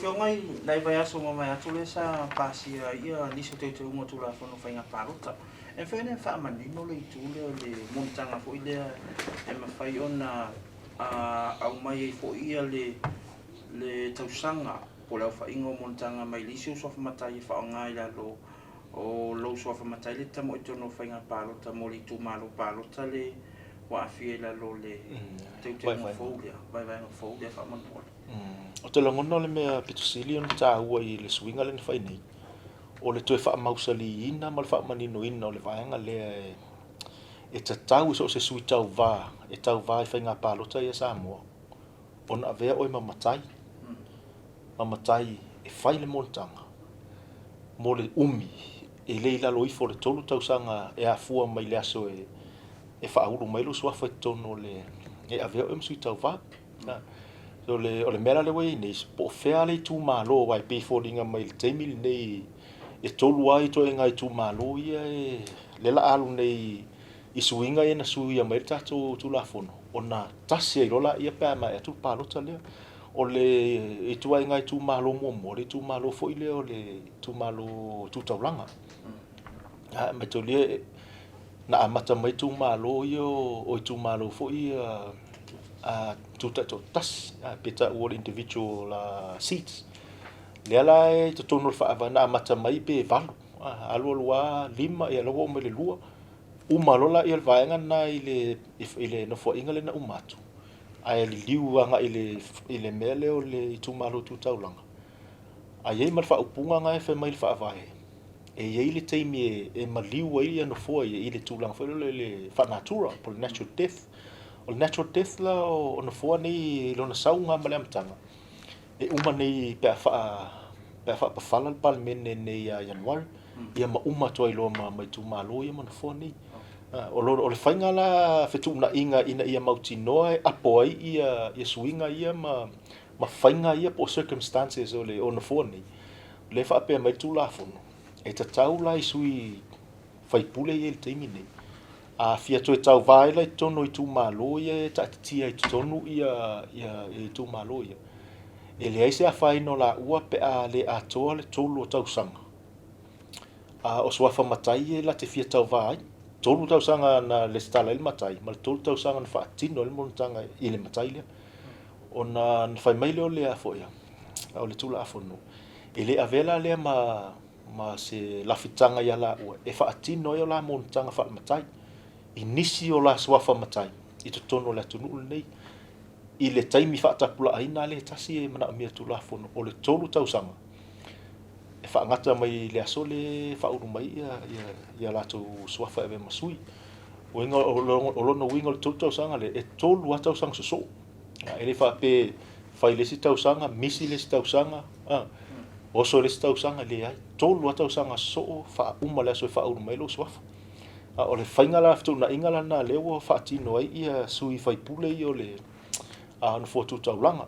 Afioga i nai vaiaso ua mavae atu lea sa pasia ai nisi o teuteuga o Tulafono o Faiga Palota. E mafai ona faamanino le itu lea o le monotaga foi lea e mafai ona aumai ai foi le tausaga po o le aofaiga o monotaga mai le isi o suafa matai e faaaoga i lalo o lou suafa matai lea e te tamoe i totonu o faiga palota mo le itumalo palota le ua aafia i lalo o le teuteuga fou lea, vaevaega fou lea faamolemole. Ou te lagona o le mea pito sili ona taua i le suiga lea na fai nei, o le toe faamausaliina ma le faamaninoina o le vaega lea e tatau i so o se sui tauva e tauva i faiga palota ia a Samoa ona avea oe ma matai, ma matai e fai le monotaga mo le umi e le i lalo ifo o le 3 tausaga e afua mai le aso e faaulu mai lou suafa i totonu o le e avea oe ma sui tauva. O le mea la lea ua i ai nei, po o fea le itumalo, aua e pei e foliga mai i le taimi lenei e tolu lava ituaiga itumalo ia e, lea o le a alu nei i suiga ia na suia mai ai le tatou Tulafono, ona tasi ai loa lea pe a maea atu le palota lea. O le ituaiga itumalo muamua, o le itumalo foi lea o le itumalo tu taulaga. A mataulia na amata mai itumalo ia o itumalo foi ia tu taitoatasi, pe taua o le individual seats. Lea la e i totonu o le faavae na amata mai pe 8, alu alu lava 5, ia lea ua oo mai i le 2. Uma loa lea le vaega lena i le nofoaiga lea na uma atu, ae liliu agai i le mea lea o le itumalo tu taulaga. Ae i ai ma le faaupuga lena e fai mai i le faavae, e i ai le taimi e maliu ai ia nofoa ia i le tulaga foi lele i le faa-natura po o le natural death. O le natural death la o nofoa nei i lona sauga ma le amataga, e uma nei pe a faapafala le Palemene nei ia Ianuari, ia ma uma atu ai loa ma itumalo ia ma nofoa nei. O le faiga la fetuunaiga ina ia mautinoa e apo ai ia suiga ia ma faiga ia po o circumstances o nofoa nei, lea e faapea mai le Tulafono, e tatau la i sui faipule ia i le taimi nei, a fia toe tauva ai la i totonu o itumalo ia e taatitia i totonu ia itumalo ia, e leai se afaina o laua pe a le atoa le 3 o tausaga o suafa matai ia la te fia tauva ai. 3 tausaga na lesitala ai le matai ma le 3 tausaga na faatino ai le monotaga i le matai lea. Ona fai mai lea o le a foi o le Tulafono, e le avea la lea ma se lafitaga ia laua e faatino ai o la monotaga faale-matai i nisi o la suafa matai i totonu o le atunuu lenei i le taimi faatapulaaina lea e tasi e manaomia e le Tulafono o le 3 tausaga e faagata mai le aso lea e faaulu mai ia latou suafa e avea ma sui. O lona uiga o le 3 tausaga lea, e 3 lava tausaga sosoo. E le faapea fai le isi tausaga, misi le isi tausaga, oso i le isi tausaga, leai. 3 lava tausaga sosoo, faauma le aso e faaulu mai ai lou suafa. A o le faiga la, fetuunaiga la lena lea ua faatino ai ia sui faipule ia o le Nofoa Tu Taulaga.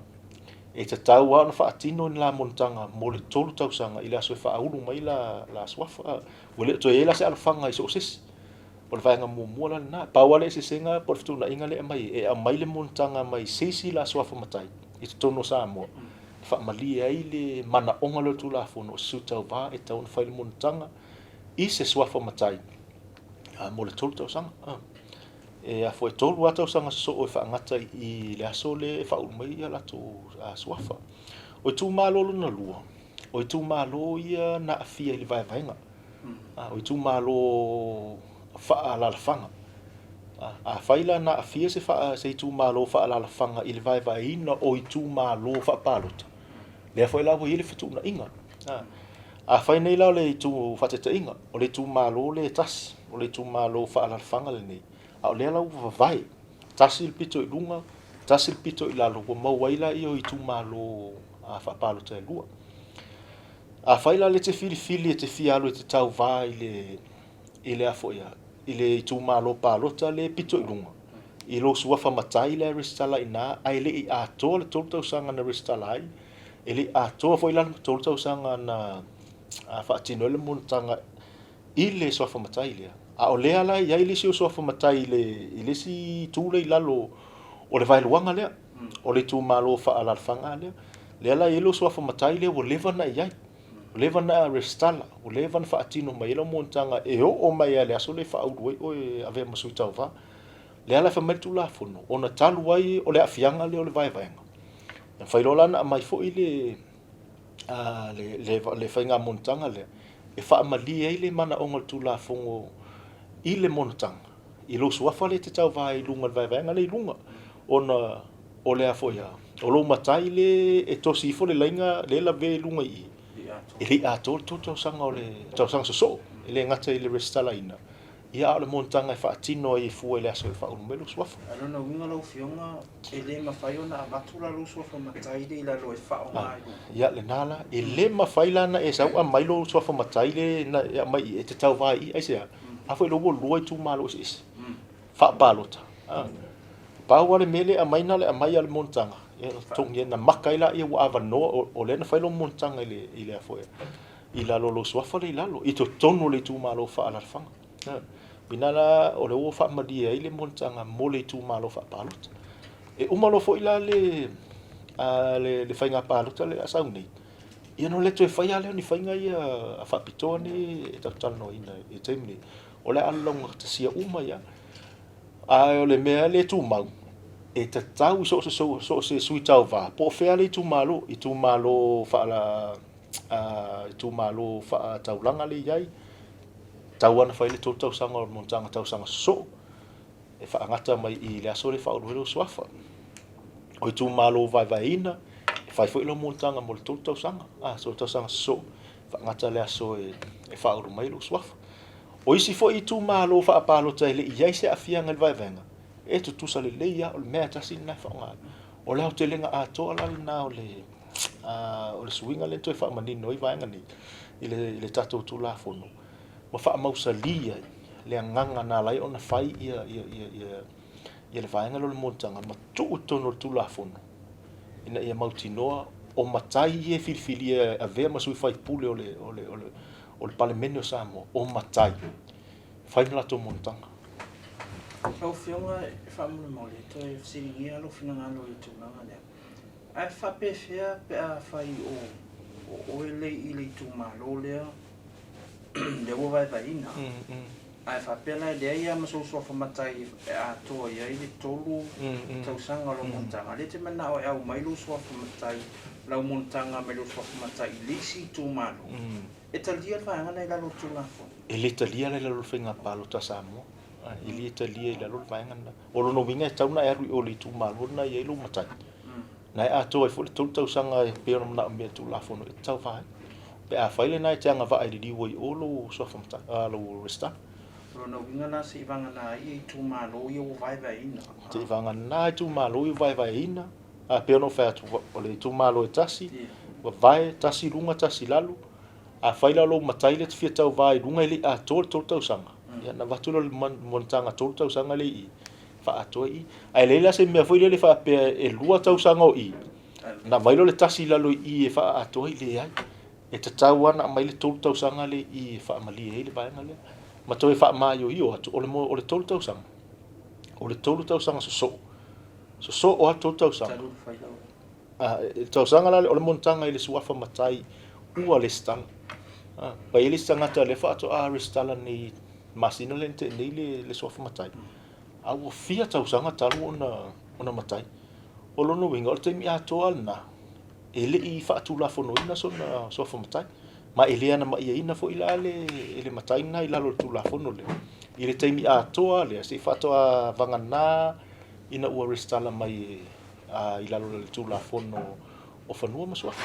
E tatau lava ona faatino ni la monotaga mo le 3 tausaga i le aso e faaulu mai la suafa. Ua le o toe i ai la se alofaga i so o se isi. O le vaega muamua la lena. Pau lava le eseesega po o le fetuunaiga lea e aumai, e aumai le monotaga mai se isi la suafa matai i totonu o Samoa e faamalie ai le manaoga lea o le Tulafono o se sui tauva e tatau ona fai le monotaga i se suafa matai mo le 3 tausaga. E a foi, e 3 lava tausaga sosoo e faagata i le aso lea e faaulu mai ai latou suafa. O itumalo lona lua, o itumalo ia na aafia i le vaevaega. O itumalo faaalaalafaga. Afai la na aafia se itumalo faaalaalafaga i le vaevaeina o itumalo faapalota, lea foi la ua i ai le fetuunaiga. Afai nei la o le itu faataitaiga, o le itumalo lea e tasi, o le itumalo faaalaalafaga lenei, a o lea la ua vavae, tasi le pito i luga, tasi le pito i lalo, ua maua ai lea o itumalo faapalota e lua. Afai la lea e te filifili e te fia alu e te tauva i le i le a foi a, i le itumalo palota lea e pito i luga, i lou suafa matai la e resitala i ina, ae le i atoa le 3 tausaga na resitala ai, e le i atoa foi la le 3 tausaga na faatino ai le monotaga i le suafa matai lea. A o lea la e i ai le isi o suafa matai i le, i le isi itu lea i lalo o le vaeluaga lea, o le itumalo faaalaalafaga lea. Lea la e i ai lou suafa matai lea ua leva ona e i ai, ua leva ona e resitala, ua leva ona faatino mai ai lau monotaga e oo mai lava i le aso lea e faaulu ai oe e avea ma sui tauva. Lea la e fai mai le Tulafono, ona talu ai o le aafiaga lea o le vaevaega, e mafai loa la ona aumai foi le le, le faiga monotaga lea e faamalie ai le manaoga o le Tulafono i le monotaga, i lou suafa lea e te tauva ai i luga o le vaevaega lea i luga, ona o le a foi a, o lou matai le e tosi ifo le laina lea e lavea i luga i i, e le i atoa le 3 tausaga o le tausaga sosoo, e le gata i le resitalaina, ia a o le monotaga e faatino ai e fua i le aso e faaulu mai lou suafa. A o lona uiga lau Afioga, e le mafai ona avatu la lou suafa matai lea i lalo e faaaoga i luga? Ia, lena la. E le mafai la ona e sau aumai lou suafa matai lea na e aumai i i e te tauva ai i i. Aisea? A foi o lea ua lua itumalo eseese faapalota. Pau lava le mea lea e aumai na o le aumai lava o le monotaga, ia ona totogi ai, ona maka ai lea ua avanoa, o lea na fai lau monotaga i le, i le a foi, i lalo o lou suafa lea i lalo, i totonu o le itumalo faaalaalafaga. O i ina la o lea ua faamalie ai le monotaga mo le itumalo faapalota. E uma loa foi la le, le, le faiga palota lea a sau nei, ia ona le toe faia lea o ni faiga ia faapitoa nei e tatou talanoaina i le taimi nei. O le a laugatasia uma ia. Ae o le mea lea e tumau, e tatau i so o se sui tauva, po o fea le itumalo, itumalo faala, itumalo faataulaga lea e i ai, tatau lava ona fai le 3 tausaga o le monotaga tausaga sosoo, e faagata mai i le aso lea e faaulu ai lou suafa. O itumalo vaevaeina, e fai foi lau monotaga mo le 3 tausaga, 3 tausaga sosoo, faagata le aso e faaulu mai lou suafa. O isi foi itumalo faapalota e le i i ai se aafiaga i le vaevaega, e tutusa lelei lava, o le mea e tasi lena e faaaoga ai. O le aotelega atoa la lena o le, o le suiga lea na toe faamanino ai vaega nei i le, i le tatou Tulafono ma faamausali ai le agaga na ala ai ona fai ia, ia, ia, ia, ia le vaega lea o le monotaga ma tuu i totonu o le Tulafono ina ia mautinoa o matai ia e filifilia e avea ma sui faipule o le, o le, o le, o le Palemene o Samoa, o matai, fai ma latou monotaga. Lau Afioga, faamolemole, toe fesiligia lou finagalo i le tulaga lea. Ae faapefea pe afai o oe le i le itumalo lea lea ua vaevaeina, ae faapea la e leai lava ma sou suafa matai e atoa i ai le 3 tausaga o lau monotaga, lea e te manao e aumai lou suafa matai, lau monotaga mai lou suafa matai i le isi itumalo, e talia le vaega lena i lalo o le Tulafono? E le talia la i lalo o le faiga palota a Samoa. E le talia i lalo le vaega lena. O lona uiga e tatau ona e alu i o i le itumalo lena e i ai lou matai, na e atoa ai foi le 3 tausaga e pei ona manaomia e le Tulafono e te tauva ai. Pe afai lena e te agavaa e liliu ai i o lou suafa matai, lou resitala. O lona uiga la seivagana ai itumalo ia ua vaevaeina. Seivagana itumalo ia ua vaevaeina, a pei ona ou fai atu, o le itumalo e tasi, vavae, tasi i luga, tasi i lalo. Afai la o lou matai lea e te fia tauva i luga e le i atoa le 3 tausaga, ia ona avatu lea o le monotaga 3 tausaga lea i i, faaatoa i i. Ae leai la se mea foi lele faapea e 2 tausaga o i, ona aumai lea o le tasi i lalo i i e faaatoa ai, leai. E tatau lava ona aumai le 3 tausaga lea i i e faamalie ai le vaega lea. Ma toe faamaioio atu, o le, o le 3 tausaga, o le 3 tausaga sosoo, sosoo lava le 3 tausaga. I le tausaga la lea, o le monotaga i le suafa matai ua resitala. Ua i ai le isi tagata lea faatoa resitala nei i le masina lea na tea nei le suafa matai, a ua fia tausaga talu ona matai. O lona uiga, o le taimi atoa lena e le i faatulafonoina sona suafa matai, ma e le anamaiaina foi la e le matai lena i lalo o le Tulafono lea i le taimi atoa lea seia faatoa vagana ina ua resitala mai i lalo o le Tulafono o Fanua ma Suafa.